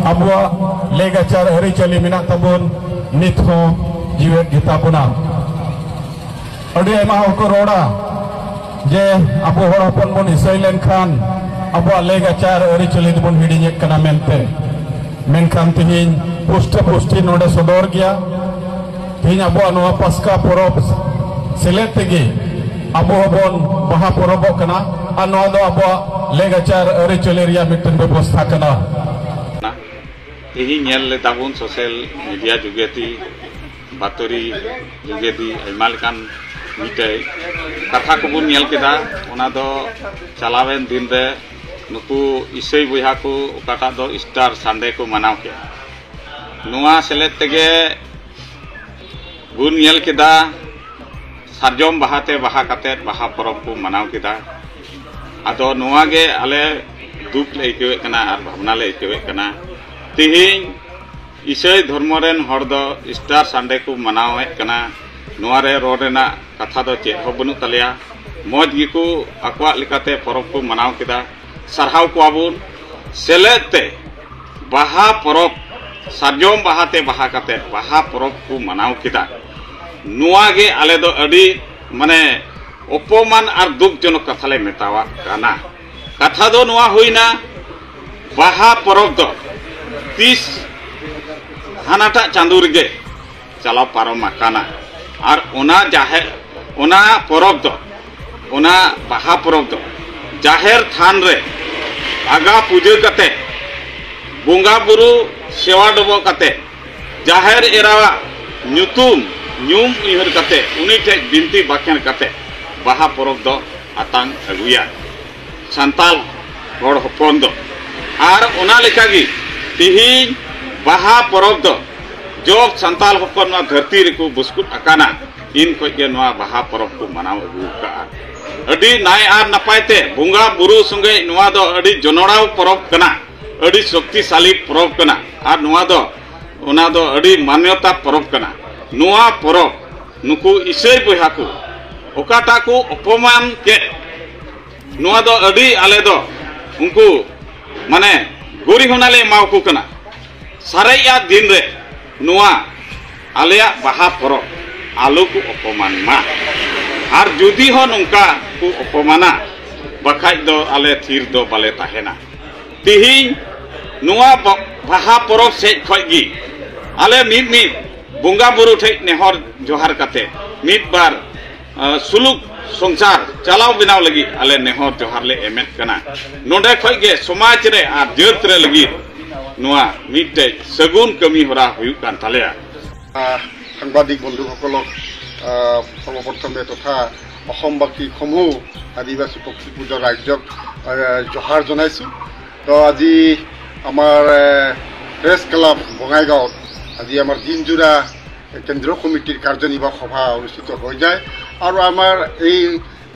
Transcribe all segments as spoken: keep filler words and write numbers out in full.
ᱟᱵᱚᱣᱟᱜ ᱞᱮᱜᱟᱪᱟᱨ ᱟᱹᱨᱤᱪᱟᱹᱞᱤ ᱢᱮᱱᱟᱜ ᱛᱟᱵᱚᱱ, ᱱᱤᱛ ᱦᱚᱸ ᱡᱤᱣᱮᱫ ᱜᱮᱛᱟ ᱵᱚᱱᱟ᱾ ᱟᱹᱰᱤ ᱟᱭᱢᱟ ᱦᱚᱲ ᱠᱚ ᱨᱚᱲᱟ ᱡᱮ ᱟᱵᱚ ᱦᱚᱲ ᱦᱚᱯᱚᱱ ᱵᱚᱱ ᱤᱥᱟᱹᱭ ᱞᱮᱱᱠᱷᱟᱱ ᱟᱵᱚᱣᱟᱜ ᱞᱮᱜᱟᱪᱟᱨ ᱟᱹᱨᱤᱪᱟᱹᱞᱤ ᱫᱚᱵᱚᱱ ᱦᱤᱲᱤᱧᱮᱫ ᱠᱟᱱᱟ ᱢᱮᱱᱛᱮ᱾ ᱢᱮᱱᱠᱷᱟᱱ ᱛᱮᱦᱮᱧ ᱯᱩᱥᱴᱟᱹ ᱯᱩᱥᱴᱤ ᱱᱚᱰᱮ ᱥᱚᱫᱚᱨ ᱜᱮᱭᱟ, ᱛᱮᱦᱮᱧ ᱟᱵᱚᱣᱟᱜ ᱱᱚᱣᱟ ᱯᱟᱥᱠᱟ ᱯᱚᱨᱚᱵᱽ ᱥᱮᱞᱮᱫ ᱛᱮᱜᱮ ᱟᱵᱚ ᱦᱚᱸᱵᱚᱱ ᱵᱟᱦᱟ ᱯᱚᱨᱚᱵᱚᱜ ᱠᱟᱱᱟ᱾ ᱟᱨ ᱱᱚᱣᱟ ᱫᱚ ᱟᱵᱚᱣᱟᱜ ᱞᱮᱜᱟᱪᱟᱨ ᱟᱹᱨᱤᱪᱟᱹᱞᱤ ᱨᱮᱭᱟᱜ ᱢᱤᱫᱴᱮᱱ ᱵᱮᱵᱚᱥᱛᱷᱟ ᱠᱟᱱᱟ᱾ ᱛᱮᱦᱮᱧ ᱧᱮᱞ ᱞᱮᱫᱟᱵᱚᱱ ᱥᱳᱥᱟᱞ ᱢᱤᱰᱤᱭᱟ ᱡᱩᱜᱮᱛᱤ, ᱵᱟᱛᱚᱨᱤ ᱡᱩᱜᱮᱛᱤ ᱟᱭᱢᱟ ᱞᱮᱠᱟᱱ ᱢᱤᱫᱴᱮᱡ ᱠᱟᱛᱷᱟ ᱠᱚᱵᱚᱱ ᱧᱮᱞ ᱠᱮᱫᱟ᱾ ᱚᱱᱟ ᱫᱚ ᱪᱟᱞᱟᱣᱮᱱ ᱫᱤᱱ ᱨᱮ ᱱᱩᱠᱩ ᱤᱥᱟᱹᱭ ᱵᱚᱭᱦᱟ ᱠᱚ ᱚᱠᱟᱴᱟᱜ ᱫᱚ ᱤᱥᱴᱟᱨ ᱥᱟᱱᱰᱮ ᱠᱚ ᱢᱟᱱᱟᱣ ᱠᱮᱫᱟ, ᱱᱚᱣᱟ ᱥᱮᱞᱮᱫ ᱛᱮᱜᱮ ᱵᱚᱱ ᱧᱮᱞ ᱠᱮᱫᱟ ᱥᱟᱨᱡᱚᱢ ᱵᱟᱦᱟᱛᱮ ᱵᱟᱦᱟ ᱠᱟᱛᱮᱫ ᱵᱟᱦᱟ ᱯᱚᱨᱚᱵᱽ ᱠᱚ ᱢᱟᱱᱟᱣ ᱠᱮᱫᱟ᱾ ᱟᱫᱚ ᱱᱚᱣᱟ ᱜᱮ ᱟᱞᱮ ᱫᱩᱠ ᱞᱮ ᱟᱹᱭᱠᱟᱹᱣᱮᱫ ᱠᱟᱱᱟ ᱟᱨ ᱵᱷᱟᱵᱽᱱᱟ ᱞᱮ ᱟᱹᱭᱠᱟᱹᱣᱮᱫ ᱠᱟᱱᱟ᱾ ᱛᱮᱦᱮᱧ ᱤᱥᱟᱹᱭ ᱫᱷᱚᱨᱢᱚ ᱨᱮᱱ ᱦᱚᱲ ᱫᱚ ᱤᱥᱴᱟᱨ ᱥᱟᱱᱰᱮ ᱠᱚ ᱢᱟᱱᱟᱣᱮᱫ ᱠᱟᱱᱟ᱾ ᱱᱚᱣᱟ ᱨᱮ ᱨᱚᱲ ᱨᱮᱱᱟᱜ ᱠᱟᱛᱷᱟ ᱫᱚ ᱪᱮᱫ ᱦᱚᱸ ᱵᱟᱹᱱᱩᱜ ᱛᱟᱞᱮᱭᱟ᱾ ᱢᱚᱡᱽ ᱜᱮᱠᱚ ᱟᱠᱚᱣᱟᱜ ᱞᱮᱠᱟᱛᱮ ᱯᱚᱨᱚᱵᱽ ᱠᱚ ᱢᱟᱱᱟᱣ ᱠᱮᱫᱟ, ᱥᱟᱨᱦᱟᱣ ᱠᱚᱣᱟ ᱵᱚᱱ᱾ ᱥᱮᱞᱮᱫ ᱛᱮ ᱵᱟᱦᱟ ᱯᱚᱨᱚᱵᱽ, ᱥᱟᱨᱡᱚᱢ ᱵᱟᱦᱟ ᱛᱮ ᱵᱟᱦᱟ ᱠᱟᱛᱮ ᱵᱟᱦᱟ ᱯᱚᱨᱚᱵᱽ ᱠᱚ ᱢᱟᱱᱟᱣ ᱠᱮᱫᱟ᱾ ᱱᱚᱣᱟ ᱜᱮ ᱟᱞᱮ ᱫᱚ ᱟᱹᱰᱤ, ᱢᱟᱱᱮ, ᱚᱯᱚᱢᱟᱱ ᱟᱨ ᱫᱩᱠᱡᱚᱱᱚᱠ ᱠᱟᱛᱷᱟ ᱞᱮ ᱢᱮᱛᱟᱣᱟᱜ ᱠᱟᱱᱟ᱾ ᱠᱟᱛᱷᱟ ᱫᱚ ᱱᱚᱣᱟ ᱦᱩᱭᱱᱟ, ᱵᱟᱦᱟ ᱯᱚᱨᱚᱵᱽ ᱫᱚ ᱛᱤᱥ ᱦᱟᱱᱟᱴᱟᱜ ᱪᱟᱸᱫᱳ ᱨᱮᱜᱮ ᱪᱟᱞᱟᱣ ᱯᱟᱨᱚᱢ ᱟᱠᱟᱱᱟ᱾ ᱟᱨ ᱚᱱᱟ ᱡᱟᱦᱮᱨ, ᱚᱱᱟ ᱯᱚᱨᱚᱵᱽ ᱫᱚ, ᱚᱱᱟ ᱵᱟᱦᱟ ᱯᱚᱨᱚᱵᱽ ᱫᱚ ᱡᱟᱦᱮᱨ ᱛᱷᱟᱱ ᱨᱮ ᱟᱜᱟ ᱯᱩᱡᱟᱹ ᱠᱟᱛᱮ, ᱵᱚᱸᱜᱟ ᱵᱩᱨᱩ ᱥᱮᱣᱟ ᱰᱚᱵᱚᱜ ᱠᱟᱛᱮ, ᱡᱟᱦᱮᱨ ᱮᱨᱟᱣᱟᱜ ᱧᱩᱛᱩᱢ ᱧᱩᱢ ᱩᱭᱦᱟᱹᱨ ᱠᱟᱛᱮ, ᱩᱱᱤ ᱴᱷᱮᱡ ᱵᱤᱱᱛᱤ ᱵᱟᱠᱷᱮᱬ ᱠᱟᱛᱮ ᱵᱟᱦᱟ ᱯᱚᱨᱚᱵᱽ ᱫᱚ ᱟᱛᱟᱝ ᱟᱹᱜᱩᱭᱟ ᱥᱟᱱᱛᱟᱲ ᱦᱚᱲ ᱦᱚᱯᱚᱱ ᱫᱚ᱾ ᱟᱨ ᱚᱱᱟ ᱞᱮᱠᱟᱜᱮ ᱛᱤᱦᱤᱧ ᱵᱟᱦᱟ ᱯᱚᱨᱚᱵᱽ ᱫᱚ ᱡᱚᱵ ᱥᱟᱱᱛᱟᱲ ᱦᱚᱯᱚᱱ ᱱᱚᱣᱟ ᱫᱷᱟᱹᱨᱛᱤ ᱨᱮᱠᱚ ᱵᱩᱥᱠᱩᱴ ᱟᱠᱟᱱᱟ, ᱤᱱ ᱠᱷᱚᱡ ᱜᱮ ᱱᱚᱣᱟ ᱵᱟᱦᱟ ᱯᱚᱨᱚᱵᱽ ᱠᱚ ᱢᱟᱱᱟᱣ ᱟᱹᱜᱩ ᱟᱠᱟᱫᱼᱟ᱾ ᱟᱹᱰᱤ ᱱᱟᱭ ᱟᱨ ᱱᱟᱯᱟᱭ ᱛᱮ ᱵᱚᱸᱜᱟ ᱵᱩᱨᱩ ᱥᱚᱸᱜᱮ ᱱᱚᱣᱟ ᱫᱚ ᱟᱹᱰᱤ ᱡᱚᱱᱚᱲᱟᱣ ᱯᱚᱨᱚᱵᱽ ᱠᱟᱱᱟ, ᱟᱹᱰᱤ ᱥᱚᱠᱛᱤᱥᱟᱞᱤ ᱯᱚᱨᱚᱵᱽ ᱠᱟᱱᱟ᱾ ᱟᱨ ᱱᱚᱣᱟ ᱫᱚ, ᱚᱱᱟ ᱫᱚ ᱟᱹᱰᱤ ᱢᱟᱱᱱᱚᱛᱟ ᱯᱚᱨᱚᱵᱽ ᱠᱟᱱᱟ᱾ ᱱᱚᱣᱟ ᱯᱚᱨᱚᱵᱽ ᱱᱩᱠᱩ ᱤᱥᱟᱹᱭ ᱵᱚᱭᱦᱟ ᱠᱚ ᱚᱠᱟᱴᱟᱜ ᱠᱚ ᱚᱯᱚᱢᱟᱱ ᱠᱮᱫ, ᱱᱚᱣᱟ ᱫᱚ ᱟᱹᱰᱤ, ᱟᱞᱮ ᱫᱚ ᱩᱱᱠᱩ, ᱢᱟᱱᱮ, ᱜᱚᱨᱤᱦᱚᱱᱟ ᱞᱮ ᱮᱢᱟᱣᱟᱠᱚ ᱠᱟᱱᱟ᱾ ᱥᱟᱨᱮᱡ ᱟᱜ ᱫᱤᱱ ᱨᱮ ᱱᱚᱣᱟ ᱟᱞᱮᱭᱟᱜ ᱵᱟᱦᱟ ᱯᱚᱨᱚᱵᱽ ᱟᱞᱚ ᱠᱚ ᱚᱯᱚᱢᱟᱱ ᱢᱟ᱾ ᱟᱨ ᱡᱩᱫᱤ ᱦᱚᱸ ᱱᱚᱝᱠᱟ ᱠᱚ ᱚᱯᱚᱢᱟᱱᱟ, ᱵᱟᱠᱷᱟᱡ ᱫᱚ ᱟᱞᱮ ᱛᱷᱤᱨ ᱫᱚ ᱵᱟᱞᱮ ᱛᱟᱦᱮᱱᱟ᱾ ᱛᱤᱦᱤᱧ ᱱᱚᱣᱟ ᱵᱟ-, ᱵᱟᱦᱟ ᱯᱚᱨᱚᱵᱽ ᱥᱮᱡ ᱠᱷᱚᱡ ᱜᱮ ᱟᱞᱮ ᱢᱤᱫ ᱢᱤᱫ ᱵᱚᱸᱜᱟ ᱵᱩᱨᱩ ᱴᱷᱮᱡ ᱱᱮᱦᱚᱨ ᱡᱚᱦᱟᱨ ᱠᱟᱛᱮ ᱢᱤᱫ ᱵᱟᱨ ᱟᱸ, ᱥᱩᱞᱩᱠ ᱥᱚᱝᱥᱟᱨ ᱪᱟᱞᱟᱣ ᱵᱮᱱᱟᱣ ᱞᱟᱹᱜᱤᱫ ᱟᱞᱮ ᱱᱮᱦᱚᱨ ᱡᱚᱦᱟᱨ ᱞᱮ ᱮᱢᱮᱫ ᱠᱟᱱᱟ᱾ ᱱᱚᱰᱮ ᱠᱷᱚᱡ ᱜᱮ ᱥᱚᱢᱟᱡᱽ ᱨᱮ ᱟᱨ ᱡᱟᱹᱛ ᱨᱮ ᱞᱟᱹᱜᱤᱫ ᱱᱚᱣᱟ ᱢᱤᱫᱴᱮᱡ ᱥᱟᱹᱜᱩᱱ ᱠᱟᱹᱢᱤ ᱦᱚᱨᱟ ᱦᱩᱭᱩᱜ ᱠᱟᱱ ᱛᱟᱞᱮᱭᱟ᱾ আহ, সাংবাদিক বন্ধুসকলক, আহ, সৰ্বপ্ৰথমে তথা অসমবাসী সমূহ আদিবাসী প্ৰকৃতিপূজ্য ৰাইজক, আহ, জহাৰ জনাইছোঁ। তো আজি আমাৰ, আহ, প্ৰেছ ক্লাব বঙাইগাঁৱত আজি আমাৰ দিনজোৰা কেন্দ্ৰীয় কমিটিৰ কাৰ্যনিৰ্বাহক সভা অনুষ্ঠিত হৈ যায় আৰু আমাৰ এই,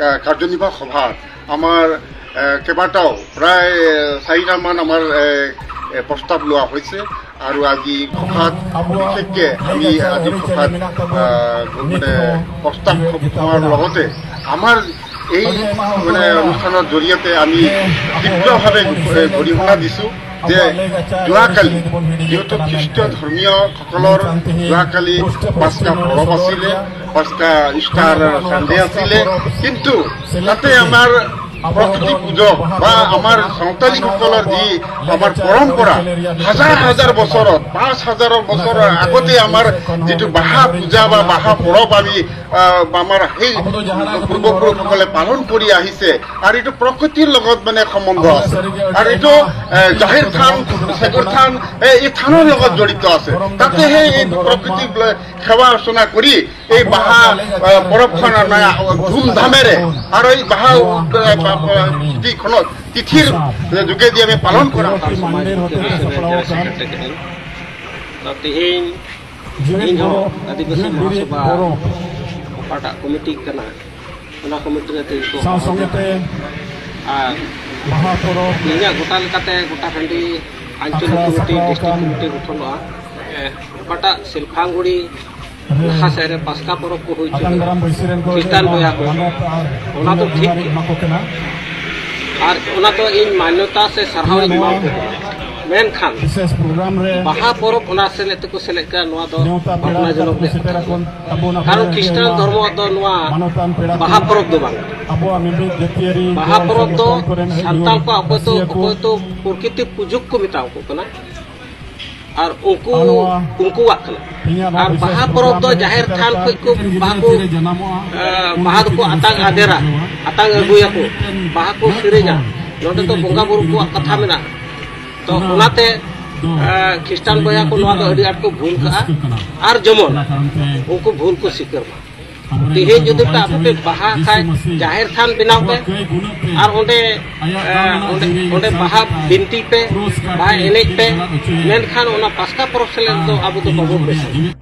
আহ, কাৰ্যনিৰ্বাহক সভাত আমাৰ, আহ, কেইবাটাও প্ৰায়, আহ, চাৰিটামান আমাৰ, আহ, আহ, প্ৰস্তাৱ লোৱা হৈছে আৰু আজি সভাত বিশেষকৈ আমি আজি সভাত, আহ, মানে প্ৰস্তাৱ থোৱাৰ লগতে আমাৰ এই মানে অনুষ্ঠানৰ জৰিয়তে আমি তীব্ৰভাৱে, আহ, গৰিহণা দিছোঁ যে যোৱাকালি যিহেতু খ্ৰীষ্টীয় ধৰ্মীয়সকলৰ যোৱাকালি পাস্কা পৰব আছিলে, পাস্কা ইষ্টাৰ ছানডে আছিলে, কিন্তু তাতে আমাৰ প্ৰকৃতি পূজক বা আমাৰ চাওতালীসকলৰ যি আমাৰ পৰম্পৰা, হাজাৰ হাজাৰ বছৰত, পাঁচ হাজাৰৰ বছৰৰ আগতে আমাৰ যিটো বাহা পূজা বা বাহা পৰব আমি, আহ, আমাৰ সেই পূৰ্বপুৰুষসকলে পালন কৰি আহিছে আৰু এইটো প্ৰকৃতিৰ লগত মানে সম্বন্ধ আছে আৰু এইটো, আহ, জাহিৰ থান, চেগুৰ থান, এই, এই থানৰ লগত জড়িত আছে। তাতে সেই এই প্ৰকৃতি সেৱা অৰ্চনা কৰি এই বাহা, আহ, পৰবখন আমাৰ ধুমধামেৰে আৰু এই বাহা, আহ, তিথিখনত, তিথিৰ যোগেদি আমি পালন কৰা হয়। ᱛᱚ, ᱛᱮᱦᱮᱧ ᱤᱧ ᱦᱚᱸ ᱟᱹᱫᱤᱵᱟᱹᱥᱤ ᱢᱚᱦᱟᱥᱚᱵᱷᱟ ᱚᱠᱟᱴᱟᱜ ᱠᱚᱢᱤᱴᱤ ᱠᱟᱱᱟ, ᱚᱱᱟ ᱠᱚᱢᱤᱴᱤ ᱨᱮ ᱛᱮᱦᱮᱧ ᱠᱚ ᱥᱟᱶ ᱥᱚᱸᱜᱮ ᱛᱮ ᱟᱨ ᱵᱟᱦᱟ ᱯᱚᱨᱚᱵᱽ ᱤᱧᱟᱹᱜ ᱜᱚᱴᱟ ᱞᱮᱠᱟᱛᱮ ᱜᱚᱴᱟ ᱴᱟᱺᱰᱤ ᱟᱧᱪᱚᱞᱤᱠ ᱠᱚᱢᱤᱴᱤ, ᱰᱤᱥᱴᱨᱤᱠᱴ ᱠᱚᱢᱤᱴᱤ ᱜᱚᱴᱷᱚᱱᱚᱜᱼᱟ᱾ ᱚᱠᱟᱴᱟᱜ ᱥᱤᱞᱯᱷᱟᱝᱜᱩᱲᱤ ᱞᱟᱦᱟ ᱥᱮᱫ ᱨᱮ ᱯᱟᱥᱠᱟ ᱯᱚᱨᱚᱵᱽ ᱠᱚ ᱦᱩᱭ ᱦᱚᱪᱚᱭᱟ ᱠᱷᱨᱤᱥᱴᱟᱱ ᱵᱚᱭᱦᱟ ᱠᱚ, ᱚᱱᱟ ᱫᱚ ᱴᱷᱤᱠ ᱜᱮᱭᱟ᱾ ᱟᱨ ᱚᱱᱟ ᱫᱚ ᱤᱧ ᱢᱟᱱᱱᱚᱛᱟ ᱥᱮ ᱥᱟᱨᱦᱟᱣ ᱤᱧ ᱮᱢᱟ ᱠᱚ ᱠᱟᱱᱟ᱾ ᱢᱮᱱᱠᱷᱟᱱ ᱵᱤᱥᱮᱥ ᱯᱨᱳᱜᱨᱟᱢ ᱨᱮ ᱵᱟᱦᱟ ᱯᱚᱨᱚᱵᱽ ᱚᱱᱟ ᱥᱮᱞᱮᱫ ᱛᱮᱠᱚ ᱥᱮᱞᱮᱫ ᱠᱟᱱᱟ, ᱱᱚᱣᱟ ᱫᱚ ᱱᱮᱣᱛᱟ ᱯᱮᱲᱟ ᱵᱷᱟᱵᱽᱱᱟ ᱡᱚᱱᱚᱠ ᱠᱟᱛᱮ ᱜᱮ ᱥᱮᱴᱮᱨ ᱟᱠᱟᱱᱟ᱾ ᱟᱠᱟᱱ ᱛᱟᱵᱚᱱ ᱟᱵᱚ ᱠᱟᱨᱚᱱ ᱨᱮᱱ ᱠᱷᱨᱤᱥᱴᱟᱱ ᱟᱹᱰᱤ ᱫᱷᱚᱨᱢᱚ ᱫᱚ ᱱᱚᱣᱟ ᱢᱟᱱᱚᱛᱟᱱ ᱯᱮᱲᱟ ᱵᱟᱦᱟ ᱠᱚ ᱯᱚᱨᱚᱵᱽ ᱫᱚ ᱵᱟᱝ᱾ ᱟᱵᱚᱣᱟᱜ ᱢᱤᱢᱤᱫ ᱡᱟᱹᱛᱤᱭᱟᱹᱨᱤ ᱵᱟᱦᱟ ᱫᱚᱞ ᱯᱚᱨᱚᱵᱽ ᱫᱚ ᱥᱚᱝᱜᱚᱴᱷᱚᱱ ᱠᱚᱨᱮᱱ ᱟᱹᱰᱤ ᱥᱟᱱᱛᱟᱲ ᱦᱚᱲ ᱠᱚᱣᱟᱜ ᱚᱠᱚᱭ ᱫᱚ, ᱨᱟᱹᱥᱤᱭᱟᱹ ᱠᱚ ᱚᱠᱚᱭ ᱫᱚ ᱯᱨᱚᱠᱤᱛᱤ ᱯᱩᱡᱩᱠ ᱠᱚ ᱢᱮᱛᱟᱣ ᱠᱚ ᱠᱟᱱᱟ᱾ ᱟᱨ ᱩᱱᱠᱩ, ᱟᱨ ᱱᱚᱣᱟ ᱩᱱᱠᱩᱣᱟᱜ ᱠᱟᱱᱟ᱾ ᱛᱮᱦᱮᱧᱟᱜ ᱱᱚᱣᱟ ᱟᱨ ᱵᱤᱥᱮᱥ ᱵᱟᱦᱟ ᱯᱚᱨᱚᱵᱽ ᱯᱨᱳᱜᱨᱟᱢ ᱫᱚ ᱨᱮ ᱡᱟᱦᱮᱨ ᱥᱮᱴᱮᱨ ᱛᱷᱟᱱ ᱟᱠᱟᱱ ᱠᱷᱚᱱ ᱠᱚ ᱡᱟᱹᱛᱤᱭᱟᱹᱨᱤ ᱵᱟᱦᱟ ᱠᱚ, ᱡᱟᱹᱛᱤ ᱨᱮ ᱡᱟᱱᱟᱢᱚᱜᱼᱟ, ᱮ, ᱩᱱᱠᱩ ᱵᱟᱦᱟ ᱫᱚᱠᱚ ᱪᱮᱛᱟᱱ ᱟᱛᱟᱝ ᱨᱟᱹᱥᱠᱟᱹ ᱟᱫᱮᱨᱟ, ᱵᱩᱡᱷᱟᱹᱣᱟ᱾ ᱟᱛᱟᱝ ᱟᱹᱜᱩᱭᱟᱠᱚ, ᱢᱮᱱᱠᱷᱟᱱ ᱵᱟᱦᱟ ᱠᱚ ᱢᱤᱫ ᱥᱮᱨᱮᱧᱟ᱾ ᱦᱚᱲ ᱱᱚᱰᱮ ᱫᱚ ᱢᱤᱫ ᱵᱚᱸᱜᱟ ᱵᱩᱨᱩ ᱦᱚᱲ ᱠᱚᱣᱟᱜ ᱠᱟᱛᱷᱟ ᱢᱮᱱᱟᱜᱼᱟ᱾ ᱛᱚ ᱚᱱᱟ ᱚᱱᱟᱛᱮ, ᱫᱚ ᱮ, ᱠᱷᱨᱤᱥᱴᱟᱱ ᱵᱚᱭᱦᱟ ᱠᱚ ᱱᱚᱣᱟ ᱫᱚ ᱟᱹᱰᱤ ᱟᱸᱴ ᱠᱚ ᱵᱷᱩᱞ ᱠᱟᱜᱼᱟ᱾ ᱨᱟᱹᱥᱠᱟᱹ ᱠᱟᱱᱟ᱾ ᱟᱨ ᱡᱮᱢᱚᱱ ᱚᱱᱟ ᱠᱟᱨᱚᱱ ᱛᱮ ᱩᱱᱠᱩ ᱵᱷᱩᱞ ᱠᱚ ᱥᱤᱠᱟᱹᱨ ᱢᱟ᱾ ᱟᱵᱚᱨᱮᱱ ᱛᱮᱦᱮᱧ ᱡᱩᱫᱤ ᱯᱮ ᱟᱯᱮ ᱯᱮ ᱵᱟᱦᱟ ᱠᱷᱟᱡ, ᱡᱤᱥᱩ ᱢᱟᱹᱥᱤ ᱡᱟᱦᱮᱨ ᱛᱷᱟᱱ ᱵᱮᱱᱟᱣ ᱯᱮ, ᱟᱵᱚᱣᱟᱜ ᱠᱟᱹᱭ ᱜᱩᱱᱟᱹᱜ ᱛᱮ ᱟᱨ ᱚᱸᱰᱮ, ᱟᱭᱟᱜ ᱮ, ᱫᱟᱢᱟᱱᱟᱜ ᱚᱸᱰᱮ, ᱡᱤᱣᱤ ᱚᱸᱰᱮ ᱥᱟᱨ ᱵᱟᱦᱟ ᱠᱟᱛᱮ ᱵᱤᱱᱛᱤ ᱯᱮ, ᱯᱩᱨᱚᱥᱠᱟᱨ ᱵᱟᱦᱟ ᱛᱮ ᱮᱱᱮᱡ ᱯᱮ, ᱪᱟᱞᱟᱜ ᱦᱚᱪᱚᱭᱮ᱾ ᱢᱮᱱᱠᱷᱟᱱ ᱚᱱᱟ ᱯᱟᱥᱠᱟ ᱯᱚᱨᱚᱵᱽ ᱥᱮᱞᱮᱫ ᱫᱚ ᱟᱨ ᱟᱵᱚ ᱫᱚ ᱤᱧ ᱵᱟᱵᱚ ᱟᱵᱚᱨᱮᱱ ᱵᱮᱥᱟ᱾ ᱡᱩᱢᱤᱫ